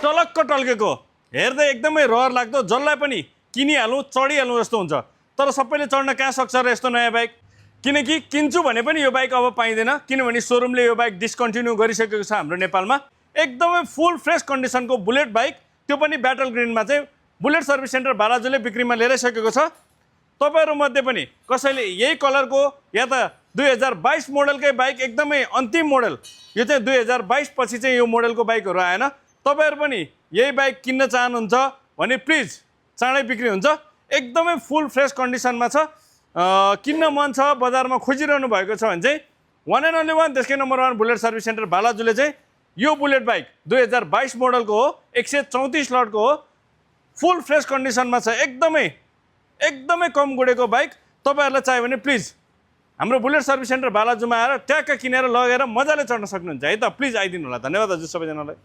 टलक्क टल्केको हेर्दै एकदमै रहर लाग्दो जसलाई पनि किनिहालौँ चढिहालौँ जस्तो हुन्छ तर सबैले चढ्न कहाँ सक्छ र यस्तो नयाँ बाइक किनकि किन्छु भने पनि यो बाइक अब पाइँदैन किनभने सोरुमले यो बाइक डिस्कन्टिन्यू गरिसकेको छ हाम्रो नेपालमा एकदमै फुल फ्रेस कन्डिसनको बुलेट बाइक त्यो पनि ब्याटल ग्रिनमा चाहिँ बुलेट सर्भिस सेन्टर बालाजुले बिक्रीमा ल्याइसकेको छ तपाईहरुमध्ये पनि कसैले यही कलरको या त 2022 मोडलकै बाइक एकदमै अन्तिम मोडल यो चाहिँ 2022 पछि चाहिँ यो मोडलको बाइकहरु आएन तपाईहरु पनि यही बाइक किन्न चाहनुहुन्छ भने प्लिज चाँडै बिक्री हुन्छ एकदमै फुल फ्रेस कन्डिसनमा छ किन्न मन छ बजारमा खोजिरहनु भएको छ भने चाहिँ वान एन्ड ओन्ली वान देशकै नम्बर 1 बुलेट सर्भिस सेन्टर बालाजुले चाहिँ यो बुलेट बाइक 2022 मोडलको हो 134 लटको हो फुल फ्रेस कन्डिसनमा छ एकदमै कम गुडेको बाइक तपाईहरुलाई चाहियो भने प्लिज हाम्रो बुलेट सर्भिस सेन्टर बालाजुमा आएर ट्याक्क किनेर लगेर मजाले चढ्न सक्नुहुन्छ है त प्लिज आइदिनु होला धन्यवाद हजुर सबैजनालाई